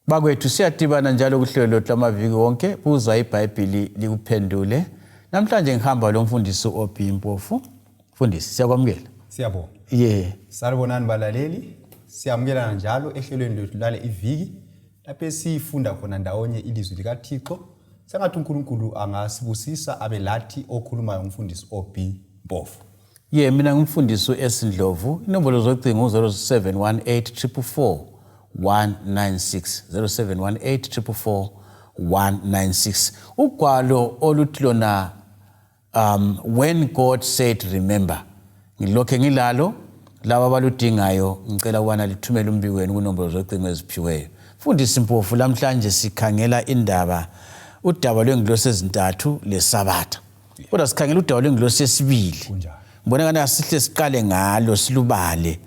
Bakwethu siyadibana njalo kuhlelo lwethu lamaviki wonke buza iBhayibhili likuphendule. Namhlanje ngihamba lo mfundisi uOB Mpofu. Mfundisi siyakwamukela. Siyabonga. Yeah. Salibonani balaleli. Siyamukelana njalo ehlelweni lwethu lale iviki lapho esifunda khona ndawonye ilizwi likaThixo. Sengathi uNkulunkulu angasibusisa abe lathi okhulumayo umfundisi OB Mpofu. Ye mina ngumfundisi u-S Ndlovu. Inombolo zocingo u-0718 444 196 0718 444 196. Ugwalo oluthi lona When God Said Remember ngilokhe ngilalo laba abaludingayo ngicela ukubana lithumele umbiko wenu kunombolo zocingo eziphiweyo. Mfundisi Mpofu lamhlanje sikhangela indaba udaba lwengilosi ezintathu leSabatha. Kodwa sikhangela udaba lwengilosi yesibili. Kunjalo. Ngibona ngani asihle siqale ngalo silubale.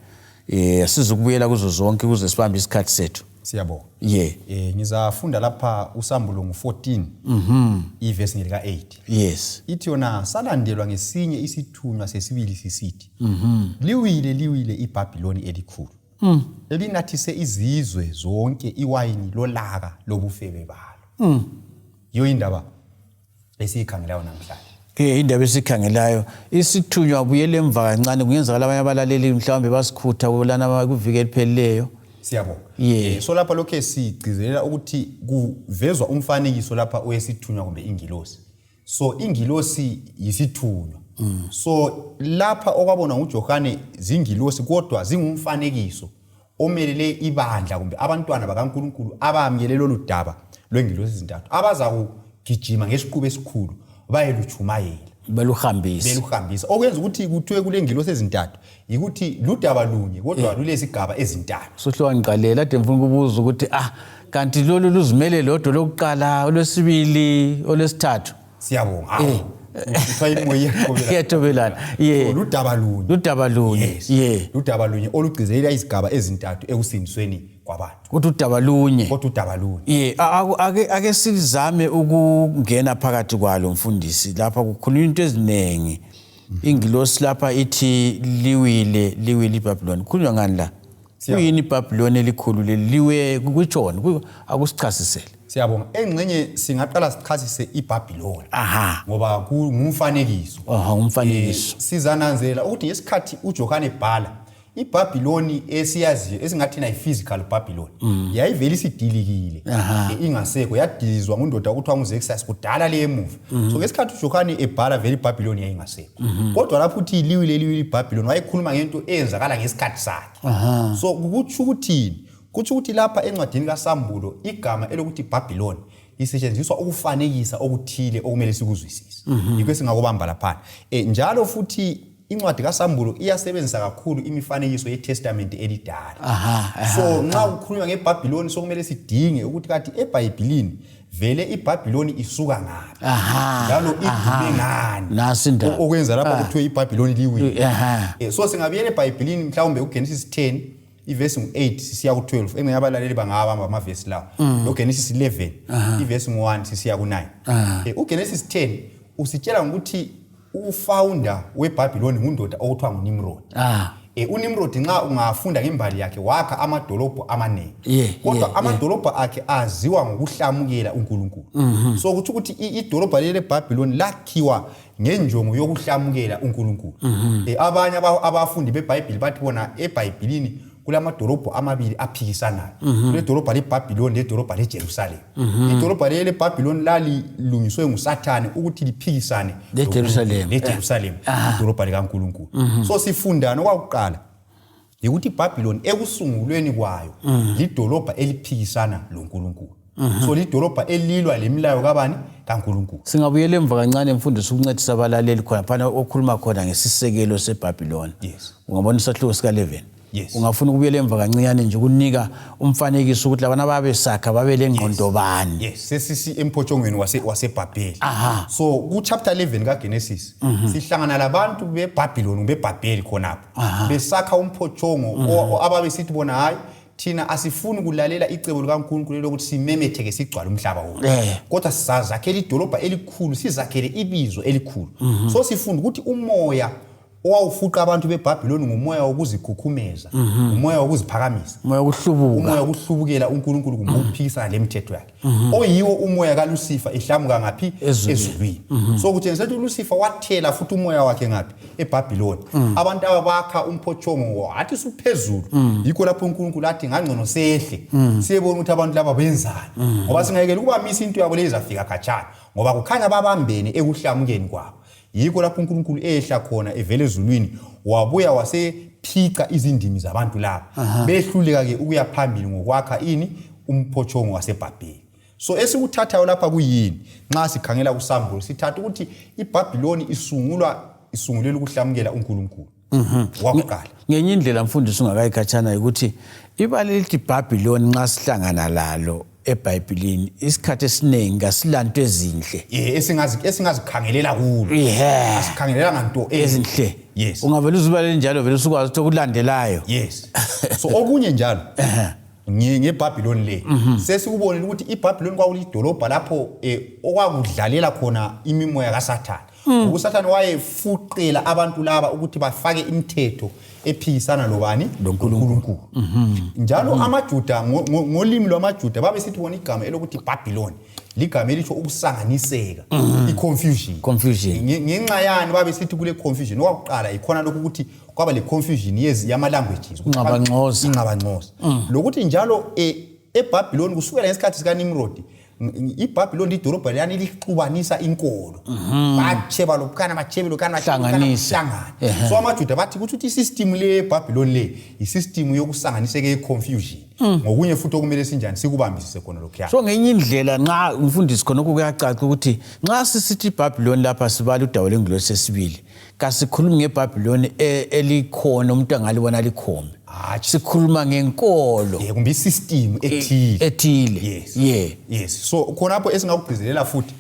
Sizukubuyela kuzo zonke ukuze sibambe isikhathi sethu. Siyabonga. Ye. Ngizafunda lapha usambulo ngu-14. Mhm. Ivesi ngelika 8. Yes. Ithi yona salandelwa ngesinye isithunywa sesibili sisithi. Mhm. Liwile liwile iBhabhiloni elikhulu. Elinathise izizwe zonke iwayini lolaka lobufebe balo. Yiyo indaba esiyikhangelayo namhlanje. Ke indaba esikhangelayo isithunywa buyele emva kancane kungenzakala abanye abalaleli mhlawumbe basikhutha kulana kuviki eliphelileyo. Siyabonga. Yeah. So lapha lokhe sigcizelela ukuthi kuvezwa umfanekiso lapha owesithunywa kumbe ingilosi. So ingilosi yisithunywa. So lapha okwabonwa nguJohane zingilosi kodwa zingumfanekiso omelele ibandla kumbe abantwana bakaNkulunkulu abamukele lolu daba lwengilosi ezintathu abaza kugijima ngesiqubu esikhulu bayelutshumayela beluhambisa beluhambisa okwenza ukuthi kuthiwe kule ngilosi ezintathu yikuthi ludaba lunye kodwa lulezigaba ezintathu. Suhle wangiqalela ade ngifuna ukubuza ukuthi kanti lolu luzimele lodwa lokuqala olwesibili olwesithathu. Siyabonga. Kuthiwa imoya iyaqhubelana. Iyaqhubelana. Yeah. So, ludaba lunye. Ludaba lunye. Yes. Yeah. Ludaba lunye olugcizelela izigaba ezintathu ekusindisweni kwabantu. Kodwa udaba lunye. Kodwa udaba lunye. Yeah, ake sizame ukungena phakathi kwalo mfundisi lapha kukhulunywa into eziningi. Ingilosi lapha ithi liwile liwile iBhabhiloni. Kukhulunywa ngani la? Kuyini iBhabhiloni elikhulu leli liwe kutshoni? Akusichasisele. Siyabonga. Engxenye singaqala sichasise iBhabhiloni. Aha. Ngoba kungumfanekiso. Aha, ngumfanekiso. Sizananzela ukuthi ngesikhathi uJohane ebhala iBhabhiloni esiyaziyo esingathina i-physical Babylon yayivele isidilikile ingasekho yadilizwa ngundoda okuthiwa nguXerxes kudala le emuva. So ngesikhathi uJohane ebhala vele iBhabhiloni yayingasekho. Kodwa lapho uthi liwile liwile iBhabhiloni wayekhuluma ngento eyenzakala ngesikhathi sakhe. So kutsho ukuthini? Kutsho ukuthi lapha encwadini kaSambulo igama elokuthi Babylon lisetshenziswa ukufanekisa okuthile okumele sikuzwisise. Yikho esingakubamba laphana. Njalo futhi incwadi kaSambulo iyasebenzisa kakhulu imifanekiso yeTestament elidala. So nxa kukhulunywa ngeBhabhiloni sokumele sidinge ukuthi kathi eBhayibhilini vele iBhabhiloni isuka ngaphi njalo idume ngani Nasi indaba. Okwenza lapha kuthiwe iBhabhiloni liwile. So singabuyela eBhayibhilini mhlawumbe uGenesis 10 ivesi ngu-8 sisiya ku-12 engxenye abalaleli bangawabamba amavesi lawo. NoGenesis 11 ivesi ngu-1 sisiya ku-9. UGenesis 10 usitshela ngokuthi ufounder weBhabhiloni ngundoda okuthiwa nguNimrod. UNimrod nxa ungafunda ngembali yakhe wakha amadolobho amaningi. Kodwa amadolobho akhe aziwa ngokuhlamukela uNkulunkulu. So kuthi ukuthi idolobho leli leBhabhiloni lakhiwa ngenjongo yokuhlamukela uNkulunkulu. Abanye abafundi beBhayibhili bathi bona eBhayibhilini kulamadolobho amabili aphikisanayo. Kuledolobha leBhabhiloni ledolobha leJerusalem. Idolobha leli leBhabhiloni lalilungiswe nguSathane ukuthi liphikisane leJerusalem. LeJerusalem, idolobha likaNkulunkulu. So sifundana okwakuqala yikuthi iBhabhiloni ekusungulweni kwayo lidolobha eliphikisana loNkulunkulu. So lidolobha elilwa lemilayo kabani? KaNkulunkulu. Singabuyela emva kancane mfundisi ukuncedisa abalaleli khona phana okhuluma khona ngesisekelo seBhabhiloni. Yes. Ungabona isahluko sika 11. Yes. Ungafuna ukubuyela emva kancinyane nje ukunika umfanekiso ukuthi labana babesakha babe lengqondo bani. Yes, sesisi emphotshongweni waseBhabheli. So ku chapter 11 kaGenesis sihlangana labantu beBhabhiloni beBhabheli khonapho. Besakha umphotshongo ababesithi bona hayi thina asifuni kulalela icebo likaNkulunkulu lokuthi simemetheke sigcwale umhlaba wonke. Kodwa sizazakhela idolobha elikhulu, sizakhele ibizo elikhulu. So sifunda ukuthi umoya Owawufuqa abantu beBhabhiloni ngumoya wokuzikhukhumeza, umoya wokuziphakamisa, umoya wokuhlubuka, umoya wokuhlubukela uNkulunkulu kumbe ukuphikisana lemithetho yakhe, oyiwo umoya kaLusifa ehlamuka ngaphi? Ezulwini. So kutshengisa ukuthi uLusifa wathela futhi umoya wakhe ngaphi? EBhabhiloni. Abantu aba bakha umphotshongo wathi suphezulu, yikho lapho uNkulunkulu athi ngangcono sehle siyebona ukuthi abantu laba benzani, ngoba singayekela ukubamisa into yabo leyo izafika khatshana, ngoba kukhanya babambene ekuhlamukeni kwabo. Yikho lapho uNkulunkulu ehla khona evela ezulwini, wabuya wasephica izindimi zabantu laba, behluleka-ke ukuya phambili ngokwakha ini? Umphotshongo waseBhabheli. So esikuthathayo lapha kuyini? Nxa sikhangela kusambulo, sithatha ukuthi iBhabhiloni isungulwa, isungulela ukuhlamukela uNkulunkulu wakuqala. Ngenye indlela, mfundisi, ungakayikhatshana, ukuthi ibala elithi Bhabhiloni nxa sihlangana lalo eBhayibhilini isikhathi esiningi kasilanto ezinhle. Ye, esingazikhangelela kulo. Asikhangelela nganto ezinhle. Yes. Ungavele uzibale njalo, vele usukwazi ukuthi okulandelayo. Yes, so okunye njalo ngeBhabhiloni le, sesikubonile ukuthi iBhabhiloni kwakulidolobha lapho okwakudlalela khona imimoya kaSathane. Ngoba uSathane wayefuqela abantu laba ukuthi bafake imithetho ephikisana lobani? LoNkulunkulu. Njalo amaJuda, ngolimi lwamaJuda babesithi bona igama elokuthi Bhabhiloni ligama elitsho ukusanganiseka, i-confusion. Confusion. Ngenxa yani babesithi kule confusion? Okwakuqala yikhona lokhu ukuthi kwaba le confusion yama-languages. Ingxabangxoza. Ingxabangxoza, lokuthi njalo eBhabhiloni kusukela ngesikhathi sikaNimrod, iBhabhiloni lidolobha liyani lixubanisa inkolo, bacheba lobukhana, bachebe lokhana, bachebe lokhana, Hlanganise. bahlangane. So amaJuda bathi kuthi ukuthi isystem le eBhabhiloni le isystem yokusanganiseka, ye-confusion. Ngokunye futhi okumele sinjani sikubambisise khona lokhuya. So ngenye indlela, nxa umfundisi, khonokho kuyacaca ukuthi nxa sisithi iBhabhiloni lapha sibala udaba lwengilosi sesibili, kasikhulumi ngeBhabhiloni elikhona umuntu angalibona likhombe. Hatshi. Sikhuluma ngenkolo Kumbe isystem ethile. Ethile. Yes. Ye. Yes, so khonapho esingakugcizelela futhi,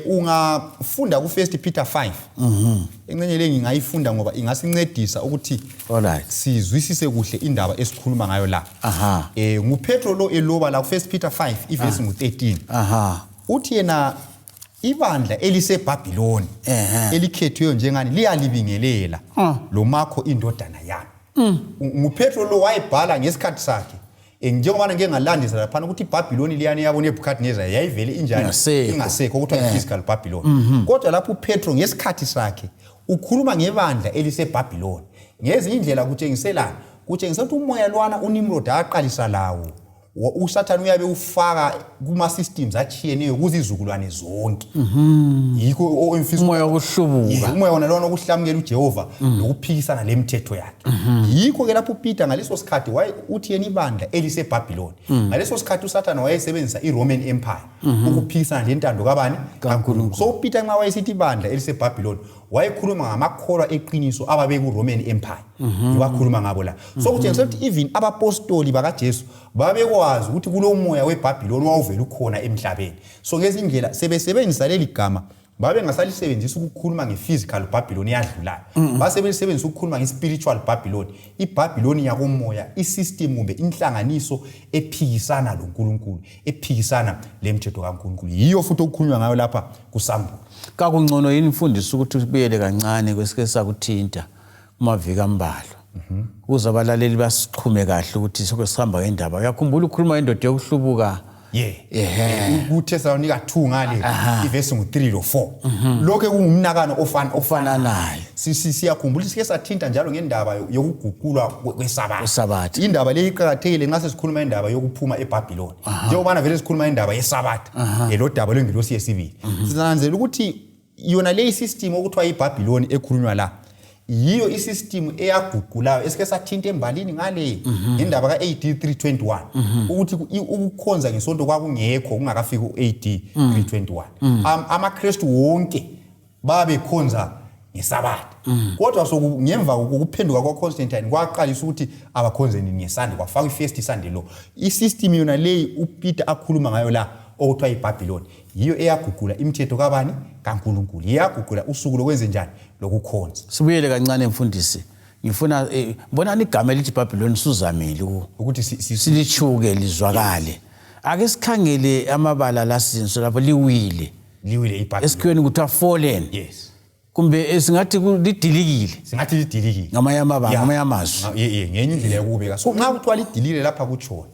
ungafunda ku First Peter 5. Engxenye le ngingayifunda ngoba ingasincedisa ukuthi sizwisise kuhle indaba esikhuluma ngayo la. NguPetro lo eloba la ku First Peter 5, ivesi ngu13. Uthi yena ibandla eliseBhabhiloni elikhethiweyo njengani liyalibingelela, loMakho indodana yami. NguPetro lo wayebhala ngesikhathi sakhe. Njengoba ngike ngalandisa laphana ukuthi iBhabhiloni liyani yabo Nebuchadnezzar yayivele injani? Ingasekho. Ingasekho, okuthiwa i-physical Babylon. Kodwa lapho uPetro ngesikhathi sakhe ukhuluma ngebandla eliseBhabhiloni. Ngezinye indlela kutshengiselana, kutshengisa ukuthi umoya lwana uNimrod aqalisa lawo, uSathane uyabe ufaka kuma-systems atshiyeneyo kuzizukulwane zonke. Yikho engifisa Umoya wokuhlubuka. Yeah, umoya wona lona wokuhlamukela uJehova lokuphikisana lemithetho yakhe. Yikho ke lapho uPeter ngaleso sikhathi waye uthi yena ibandla eliseBhabhiloni. Ngaleso sikhathi uSathane wayesebenzisa iRoman Empire ukuphikisana lentando kabani? KaNkulunkulu. So uPeter nxa wayesithi ibandla eliseBhabhiloni, wayekhuluma ngamakholwa eqiniso ababe ku-Roman Empire, wakhuluma ngabo la. So kutshengisa ukuthi even abapostoli bakaJesu babekwazi ukuthi kulo moya weBhabhiloni wawuvele ukhona emhlabeni. So ngezindlela sebesebenzisa leli gama, babengasalisebenzisi ukukhuluma nge-physical Babylon eyadlulayo, basebelisebenzisa ukukhuluma nge-spiritual Babylon, iBhabhiloni yakomoya, isystem kumbe inhlanganiso ephikisana loNkulunkulu, ephikisana lemithetho kaNkulunkulu. Yiyo futhi okukhulunywa ngayo lapha kusambulo. Kakungcono yini, mfundisi, ukuthi sibuyele kancane kwesike sakuthinta kumaviki ambalwa, ukuze abalaleli basixhume kahle ukuthi sokwe sihamba ngendaba? Uyakhumbula ukhuluma indoda yokuhlubuka? Yeah. Ehe. KuThesalonika 2 ngale, ivesi ngu-3 lo-4, lokho kungumnakano ofana ofananayo. Siyakhumbula sike sathinta njalo ngendaba yokuguqulwa kwesabatha. Kwesabatha. Indaba le iqakathekile nxa sesikhuluma indaba yokuphuma eBhabhiloni, njengobana vele sikhuluma indaba yesabatha, lo daba lwengilosi yesibili. Sinanzela ukuthi yona leyi system okuthiwa iBhabhiloni ekhulunywa la yiyo isystem eyaguqulayo esike sathinta embalini ngale ngendaba ka-AD 321, ukuthi ukukhonza ngesonto kwakungekho kungakafiki u-AD 321. AmaKristu wonke babekhonza ngesabatha, kodwa so ngemva kokuphenduka kwaConstantine kwaqalisa ukuthi abakhonze nini? NgeSunday. Kwafakwa i-first Sunday lo. Isystem yona leyi uPeter akhuluma ngayo la okuthiwa iBhabhiloni yiyo eyaguqula imithetho kabani? KaNkulunkulu. Iyaguqula usuku lokwenze njani? Lokukhonza. Sibuyele kancane, mfundisi, ngifuna bonani igama elithi Bhabhiloni suzamile ukuthi silichuke lizwakale. Ake sikhangele amabala lasinso lapho liwile. Liwile iBhabhiloni. Esikhiweni kuthiwa fallen. Yes. Kumbe singathi lidilikile. Singathi lidilikile. Ngamanye amabanga, ngamanye amazwi. Ye, ngenye indlela yokubeka. So nxa kuthiwa lidilikile lapha kutshoni?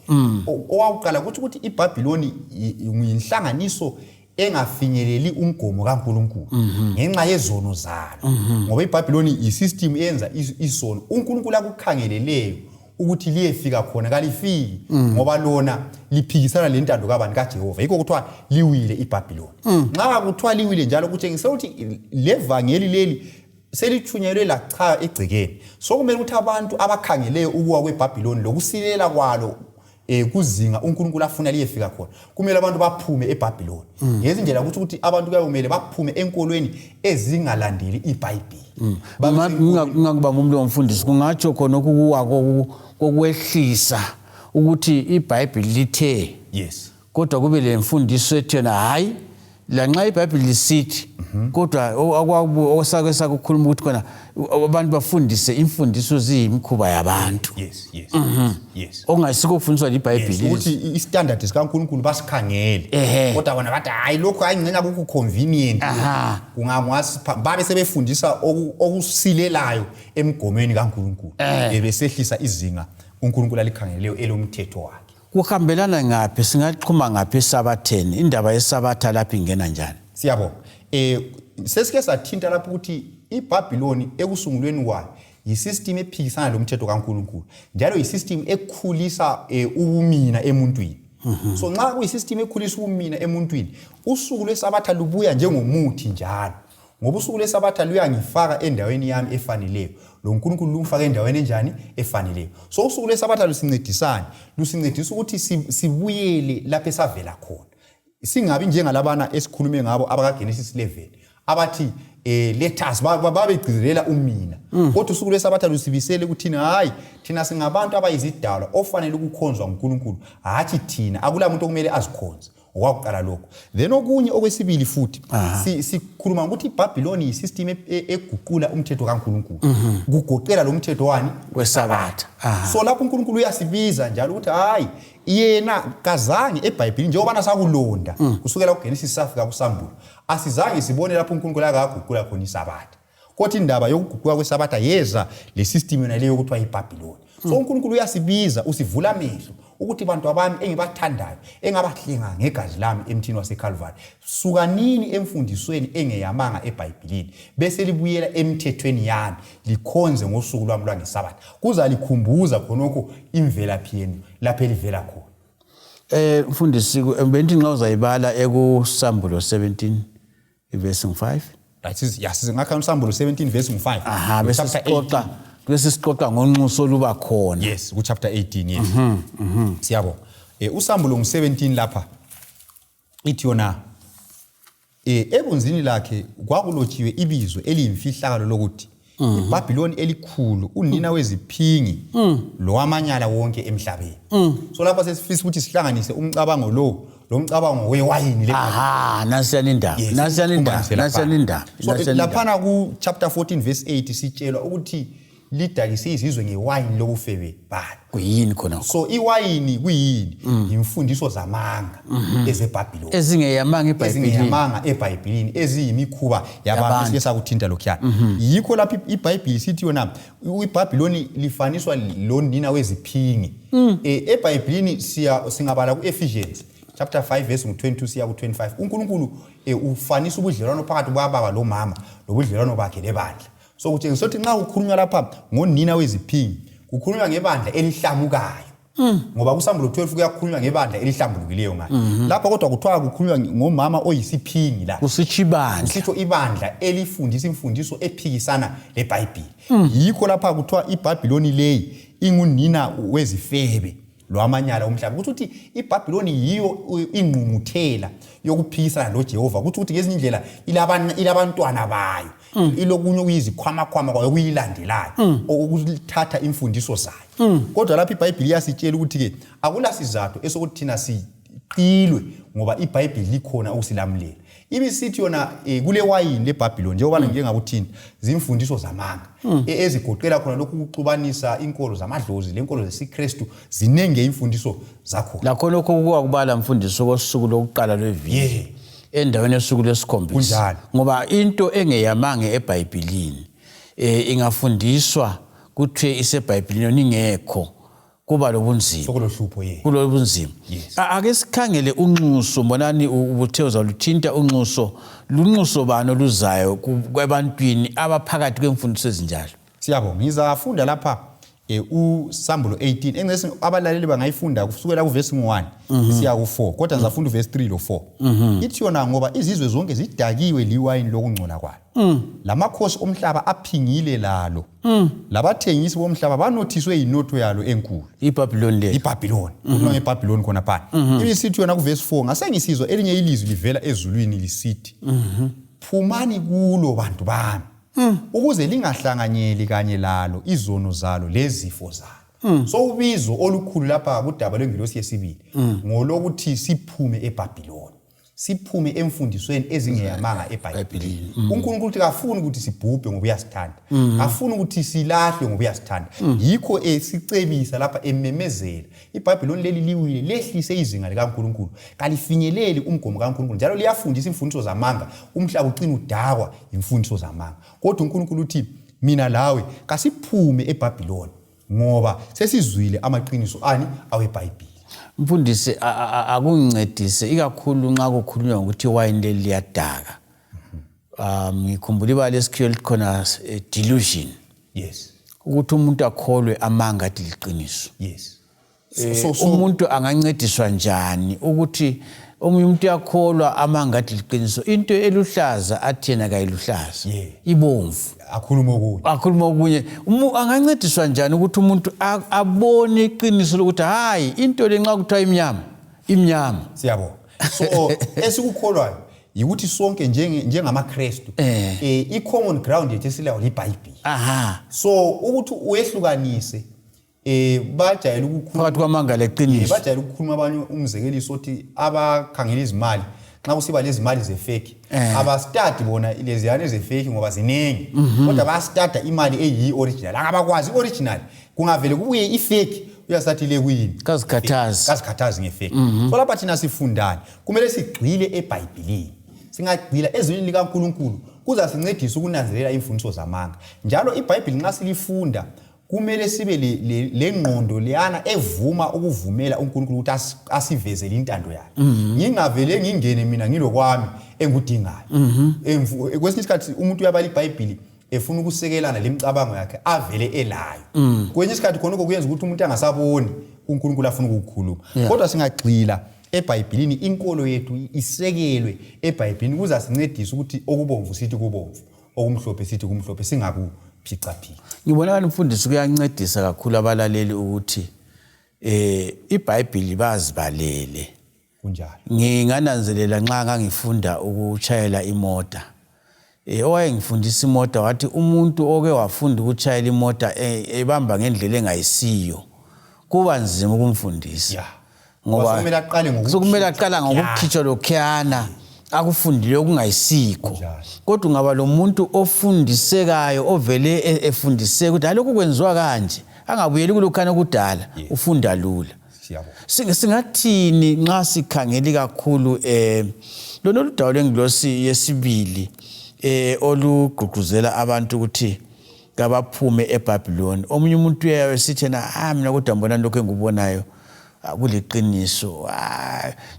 Owakuqala kutsho ukuthi iBhabhiloni yinhlanganiso engafinyeleli umgomo kaNkulunkulu ngenxa yezono zalo. Ngoba iBhabhiloni yisystem eyenza isono uNkulunkulu akukhangeleleyo ukuthi liyefika khona, kalifiki ngoba lona liphikisana lentando kabani? KaJehova. Yikho kuthiwa liwile iBhabhiloni. Nxa kuthiwa liwile njalo kutshengisa ukuthi levangeli leli selithunyelwe lachaya egcekeni. So kumele ukuthi abantu abakhangeleyo ukuwa kweBhabhiloni lokusilela kwalo kuzinga uNkulunkulu afuna liyefika khona, kumele abantu baphume eBhabhiloni. Ngezindlela ukuthi abantu kuyabe kumele baphume enkolweni ezingalandeli iBhayibhili. Ngingakubamba umuntu womfundisi, kungatsho khona ukuwa kokwehlisa ukuthi iBhayibhili lithe. Yes. Kodwa kube lemfundiso ethi yona hayi, lanxa iBhayibhili lisithi, kodwa osake sakukhuluma ukuthi khona abantu bafundise imfundiso ziyimikhuba yabantu. Yes. Okungayisikho ukufundiswa liBhayibhili. Ukuthi istandard sikaNkulunkulu basikhangele. Kodwa bona bathi hayi, lokhu hayi ngcina kukho convenient. Babe sebefundisa okusilelayo emgomeni kaNkulunkulu. Besehlisa izinga uNkulunkulu alikhangeleleyo elomthetho wakhe. Kuhambelana ngaphi, singaxhuma ngaphi esabatheni? Indaba yesabatha lapha ingena njani? Siyabonga. Sesike sathinta lapho ukuthi iBhabhiloni ekusungulweni kwayo yisystem ephikisana lomthetho kaNkulunkulu, njalo yisystem ekhulisa ubumina emuntwini. So nxa kuyisystem ekhulisa ubumina emuntwini, usuku lwesabatha lubuya njengomuthi njalo, ngoba usuku lwesabatha luyangifaka endaweni yami efaneleyo, lo nkulunkulu lumfaka endaweni enjani? Efaneleyo. So usuku lwesabatha lusincedisani? Lusincedisa ukuthi sibuyele lapho esavela khona, singabi njengalabana esikhulume ngabo abakaGenesis 11 abathi let us babegcizelela umina. Kodwa usuku lwesabatha lusibisele ukuthina hayi, thina singabantu abayizidalwa ofanele ukukhonzwa nguNkulunkulu, hatshi thina. Akula muntu okumele azikhonze, okwakuqala lokho. Then okunye okwesibili futhi, sikhuluma ngokuthi iBhabhiloni yisystem eguqula umthetho kaNkulunkulu, kugoqela lo mthetho wani? Wesabatha. So lapho uNkulunkulu uyasibiza njalo ukuthi hayi, yena kazange eBhayibhelini, njengobana sakulonda kusukela kuGenesis safika kuSambulo, asizange sibone lapho uNkulunkulu akaguqula khona isabatha. Kodwa indaba yokuguquka kwesabatha yeza le system yona leyo okuthiwa iBhabhiloni. So uNkulunkulu uyasibiza, usivula amehlo ukuthi bantu abami engibathandayo, engabahlenga ngegazi lami emthini waseCalvary, sukanini emfundisweni engeyamanga eBhayibhilini, bese libuyela emthethweni yami, likhonze ngosuku lwami lwangesabatha. Kuzalikhumbuza khonokho imvelaphi yenu, lapho elivela khona. Mfundisi, bengithi nxa uzayibala ekuSambulo 17 ivesi 5. Right, ya, ngakho uSambulo 17 verse 5. Aha, bese sixoxa, bese sixoxa ngonxuso oluba khona. Yes, ku chapter 18, yes. Siyabonga. USambulo ngu17 lapha. Ithi yona ebunzini lakhe kwakulotshiwe ibizo eliyimfihlakalo lokuthi iBhabhiloni elikhulu, unina weziphingi lowamanyala wonke emhlabeni. So lapha sesifisa ukuthi sihlanganise umcabango lo lomcabango wewayini le. Aha, nasiyani indaba. Nasiyani indaba. Nasiyani indaba. So laphana ku chapter 14 verse 8 sitshelwa ukuthi lidakise izizwe ngewayini lobufebe balo. Kuyini khona? So iwayini kuyini? Imfundiso zamanga ezeBhabhiloni. Ezingeyamanga eBhayibhelini. Ezingeyamanga eBhayibhelini, eziyimikhuba yabantu esike sakuthinta lokhuyana. Yikho lapho iBhayibheli sithi yona iBhabhiloni lifaniswa lonina weziphingi. EBhayibhelini singabala ku-Ephesians chapter 5 verse 22 siya ku-25, uNkulunkulu ufanisa ubudlelwano phakathi kwababa lomama lobudlelwano bakhe lebandla. So kutshengisa ukuthi nxa kukhulunywa lapha ngonina weziphingi, kukhulunywa ngebandla elihlamukayo, ngoba kuSambulo 12 kuyakhulunywa ngebandla elihlambulukileyo ngayo lapha, kodwa kuthiwa kukhulunywa ngomama oyisiphingi la. Kusitsho ibandla. Kusitsho ibandla elifundisa imfundiso ephikisana leBhayibhili. Yikho lapha kuthiwa iBhabhiloni leyi ingunina wezifebe lwamanyala omhlaba. Kuthi ukuthi iBhabhiloni yiyo ingqungquthela yokuphikisana loJehova. Kuthi ukuthi ngezinye indlela ilabantwana bayo, ilokunye okuyizikhwamakhwama kwayo okuyilandelayo, okuthatha imfundiso zayo. Kodwa lapho iBhayibhili iyasitshela ukuthi-ke akulasizathu esokuthi thina siqilwe, ngoba iBhayibhili likhona ukusilamulela. Ibisithi yona kule wayini leBhabhiloni, njengoba njengakuthini, zimfundiso zamanga ezigoqela khona lokhu kuxubanisa inkolo zamadlozi lenkolo zesiKristu, zinenge imfundiso zakhona. Lakho lokho kuwakubala, mfundisi, kosuku lokuqala lweviki. Endaweni yosuku lwesikhombisa. Kunjalo. Ngoba into engeyamanga eBhayibhelini ingafundiswa kuthiwe iseBhayibhelini yona ingekho, kuba lobunzima. Sokulohlupho, ye. Kulobunzima. Yes. Ake sikhangele unxuso, mbonani ubuthe uzaluthinta unxuso, lunxuso bani oluzayo ebantwini abaphakathi kwemfundiso ezinjalo? Siyabonga. Ngizafunda lapha uSambulo 18, engcesi abalaleli bangayifunda kusukela kuvesi 1 isiya ku-4, kodwa ngizafunda uvesi 3 lo-4. Ithi yona, ngoba izizwe zonke zidakiwe liwayini lokungcola kwalo, lamakhosi omhlaba aphingile lalo, labathengisi bomhlaba banothiswe yinotho yalo enkulu. IBhabhiloni le. IBhabhiloni, kukhulunywa ngeBhabhiloni khona phana. Ibisithi yona kuvesi 4, ngasengisizwa elinye ilizwi livela ezulwini lisithi, phumani kulo, bantu bami, ukuze lingahlanganyeli kanye lalo izono zalo lezifo zalo. So ubizo olukhulu lapha kudaba lwengilosi yesibili ngolokuthi siphume eBhabhiloni, siphume emfundisweni ezingeyamanga eBhayibhelini. UNkulunkulu uthi kafuni ukuthi sibhubhe ngoba uyasithanda, kafuni ukuthi silahlwe ngoba uyasithanda. Yikho esicebisa lapha, ememezela iBhayibheloni leli liwile, lehlise izinga likaNkulunkulu, kalifinyeleli umgomo kaNkulunkulu, njalo liyafundisa imfundiso zamanga. Umhlaba ucina udakwa imfundiso zamanga, kodwa uNkulunkulu uthi mina lawe kasiphume eBhabhiloni, ngoba sesizwile amaqiniso ani aweBhayibhili. Mfundisi, akungincedise ikakhulu nxa kukhulunywa ngokuthi iwayini leli liyadaka. Ngikhumbula ibala lesikhiwa elikhona, delusion, ukuthi umuntu akholwe amanga athi liqiniso. So Umuntu angancediswa njani ukuthi omunye umuntu uyakholwa amanga athi liqiniso, into eluhlaza athi yena kayiluhlaza, ibomvu, akhuluma okunye? Akhuluma okunye. Angancediswa njani ukuthi umuntu abone iqiniso lokuthi hayi, into le nxa kuthiwa imnyama, imnyama? Siyabonga. So esikukholwayo yikuthi sonke njengamaKrestu i-common ground yethu esilayo liBhayibhili. So ukuthi uyehlukanise, bajayele ukukhuluma phakathi kwamanga leqiniso. Bajayele ukukhuluma abanye umzekeliso othi abakhangela izimali, nxa kusiba lezimali zefake, abastadi bona leziyana ezefake ngoba ziningi, kodwa bayastada imali eyiyi-original. Angabakwazi i-original, kungavele kubuye ifake, uyasathi le kuyini? Kazikhathazi. Kazikhathazi ngefake. So lapha thina sifundani? Kumele sigxile eBhayibhilini. Singagxila ezwini likaNkulunkulu, kuzasincedisa ukunanzelela imfundiso zamanga. Njalo iBhayibhili nxa silifunda, kumele sibe lengqondo leyana evuma ukuvumela uNkulunkulu ukuthi asivezele intando yakhe, ngingavele ngingene mina ngilokwami engudingayo. Kwesinye isikhathi umuntu uyabala iBhayibhili efuna ukusekelana lemicabango yakhe avele elayo. Kwenye isikhathi khonokho kuyenza ukuthi umuntu angasaboni uNkulunkulu afuna ukukukhuluma. Kodwa singagxila eBhayibhilini, inkolo yethu isekelwe eBhayibhilini, kuzasincedisa ukuthi okubomvu sithi kubomvu, okumhlophe sithi kumhlophe, singakuphicaphika. Ngibona kanti, mfundisi, kuyancedisa kakhulu abalaleli ukuthi iBhayibhili bazibalele. Kunjalo. Ngingananzelela nxa ngangifunda ukuchayela imota, owayengifundisa imota wathi umuntu oke wafunda ukuchayela imota ebamba ngendlela engayisiyo, kuba nzima ukumfundisa. Ngoba sokumele aqale sokumele aqala ngokukhitshwa lokhuyana akufundile okungayisikho. Kodwa ungaba lo muntu ofundisekayo, ovele efundiseka ukuthi hayi, lokhu kwenziwa kanje, angabuyeli kulokhana okudala, ufunda lula. Siyabonga. Singathini nxa sikhangeli kakhulu lona ludaba lwengilosi yesibili olugqugquzela abantu ukuthi kabaphume eBhabhiloni? Omunye umuntu uyabe esithi yena, ah, mina kodwa mbona lokhu engikubonayo kuliqiniso.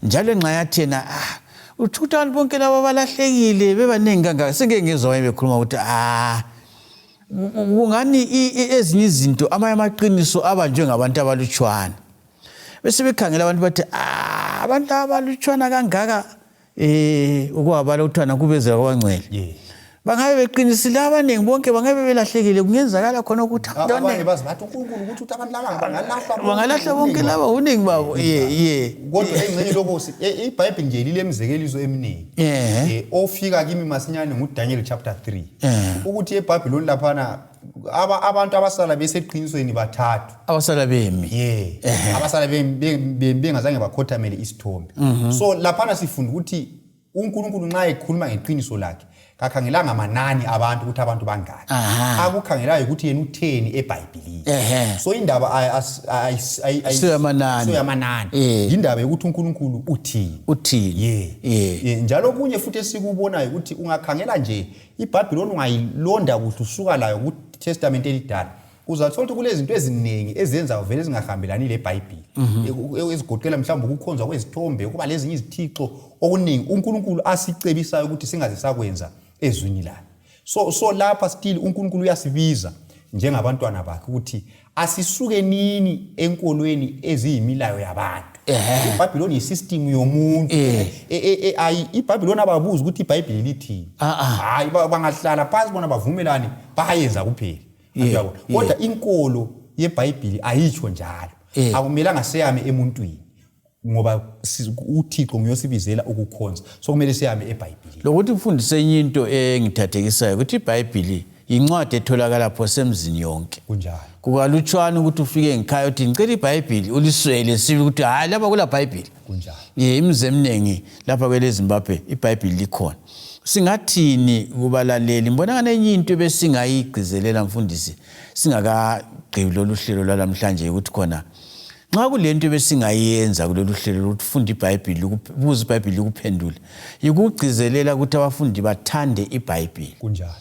Njalo nxa yathi yena, ah, uthi ukuthi abantu bonke laba balahlekile bebaningi kangaka, sengeke ngezwa abanye bekhuluma ukuthi ah, kungani ezinye izinto, amanye amaqiniso abanjwe ngabantu abalutshwana, bese bekhangela abantu bathi, ah, abantu abalutshwana kangaka, ukuwabala ukuthwana kubezela kwabangcwele, bangabe beqinisile, abaningi bonke bangabe belahlekile? Kungenzakala khona ukuthi abantu abanye abaningi bazi bathi uNkulunkulu ukuthi uthi abantu laba bangalahlwa bonke, bangalahlwa bonke ubuningi laba, uningi babo, ye. Kodwa engxenye lokho iBhayibheli nje lilemizekeliso eminingi. Ofika kimi masinyane nguDaniel chapter 3, ukuthi eBhabhiloni laphana abantu abasala beseqinisweni bathathu. Abasala bemi. Yeah, abasala bengazange bakhothamele isithombe. So laphana sifunda ukuthi uNkulunkulu nxa ekhuluma ngeqiniso lakhe Kakhangelanga manani abantu ukuthi abantu bangaki. Akukhangelayo ukuthi yena utheni eBhayibhelini. So indaba Siyamanani. Siyamanani. Indaba yokuthi uNkulunkulu uthini. Uthini. Yeah. Njalo kunye futhi esikubonayo ukuthi ungakhangela nje iBhabhiloni ungayilonda kuhle usuka layo ku Testament elidala. Uzathola ukuthi kulezinto eziningi ezenzayo vele ezingahambelani leBhayibheli. Ezigoqela mhlawumbe ukukhonzwa kwezithombe, ukuba lezinye izithixo okuningi uNkulunkulu asicebisayo ukuthi singaze sakwenza ezwini lakhe. So lapha still uNkulunkulu uyasibiza njengabantwana bakhe ukuthi asisuke nini enkolweni eziyimilayo yabantu. IBhabhiloni yisystem yomuntu. IBhabhiloni ababuzi ukuthi iBhayibheli lithini. Hayi, bangahlala phansi bona bavumelane bayenza kuphela. Uyabona? Kodwa inkolo yeBhayibheli ayitsho njalo. Akumelanga seyame emuntwini ngoba uThixo nguyosibizela ukukhonza. So kumele seyame eBhayibhelini. Lokuthi ufundise enye into engithathekisayo ukuthi iBhayibheli yincwadi etholakala phose emzini yonke. Kunjalo. Kukalutshwana ukuthi ufike ngikhaya uthi ngicela iBhayibheli uliswele sibi ukuthi hayi lapha kula Bhayibheli. Kunjalo. Imizi eminingi lapha kwele Zimbabwe iBhayibheli likhona. Singathini kubalaleli? Ngibona ngane enye into ebesingayigcizelela mfundisi singakagqibi lolu hlelo lwalamhlanje ukuthi khona nxa kulento ebesingayenza kulolu hlelo lokuthi funda iBhayibheli, buza iBhayibheli likuphendule, yikugcizelela ukuthi abafundi bathande iBhayibheli. Kunjalo.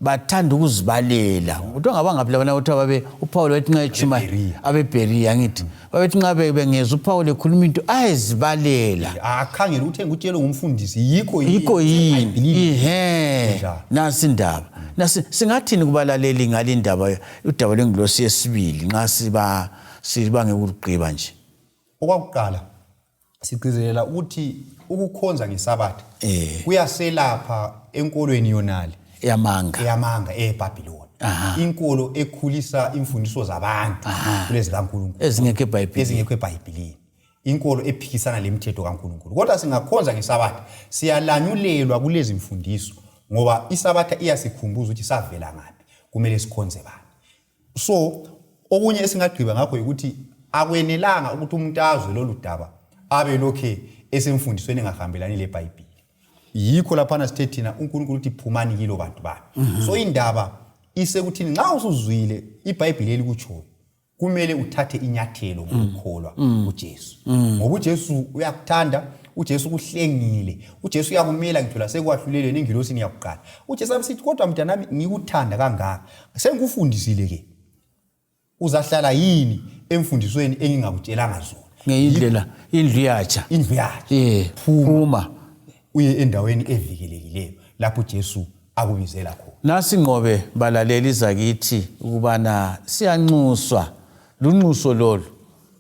Bathanda ukuzibalela. Kuthiwa ngabangaphi labana kuthiwa babe uPaul wayethi nxa etshumayela abeBheriya ngithi babethi nxa bengezwa uPaul ekhuluma into ayezibalela. Akhangele ukuthi engikutshelwe ngumfundisi yikho yikho yini. Ihe. Nasi indaba. Nasi singathini kubalaleli ngale indaba udaba lwengilosi yesibili nxa siba sibange ukugqiba nje. Okwakuqala sigcizelela ukuthi ukukhonza ngeSabatha kuyaselapha enkolweni yonale eyamanga eBhabhiloni, inkolo ekhulisa imfundiso zabantu kulezi kaNkulunkulu ezingekho eBhayibhelini, ezingekho eBhayibhelini, inkolo ephikisana lemithetho kaNkulunkulu. Kodwa singakhonza ngeSabatha siyalanyulelwa kulezi mfundiso, ngoba iSabatha iyasikhumbuza ukuthi savela ngaphi, kumele sikhonze bani. So okunye esingagqiba ngakho ukuthi akwenelanga ukuthi umuntu azwe lolu daba abe lokhe esemfundisweni engahambelani leBhayibheli. Yikho laphana sithe thina uNkulunkulu uthi phumani kilo bantu bami. So indaba isekuthini nxa usuzwile iBhayibheli elikutshoyo kumele uthathe inyathelo ngokukholwa uJesu. Ngoba uJesu uyakuthanda, uJesu ukuhlengile, uJesu uyakumela ngitsho lasekwahlulelweni engilosini yakuqala. uJesu abesithi kodwa mntanami ngikuthanda kangaka, sengikufundisile ke, uzahlala yini emfundisweni engingakutshelanga zona? Ngeyindlela indlu yatsha, indlu yatsha, phuma uye endaweni evikelekileyo lapho uJesu akubizela khona. Nasingqobe balaleli zakithi ukubana siyanxuswa, lunxuso lolu,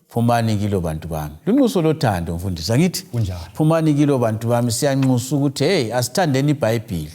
phumani kilo bantu bami, lunxuso lothando mfundisi angithi, phumani kilo bantu bami. Siyanxusa ukuthi hey, asithandeni iBhayibheli.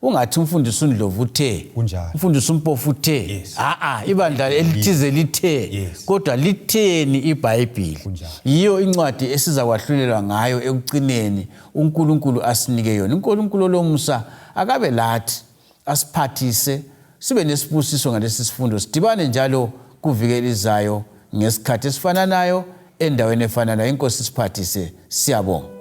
Ungathi umfundisi uNdlovu uthe, umfundisi uMpofu uthe, a ibandla elithize lithe, kodwa litheni iBhayibheli? Yiyo incwadi esizakwahlulelwa ngayo ekucineni, uNkulunkulu asinike yona. uNkulunkulu olomusa akabe lathi, asiphathise, sibe nesibusiso ngalesi sifundo. Sidibane njalo kuviki elizayo ngesikhathi esifananayo endaweni efananayo. Inkosi siphathise, siyabonga.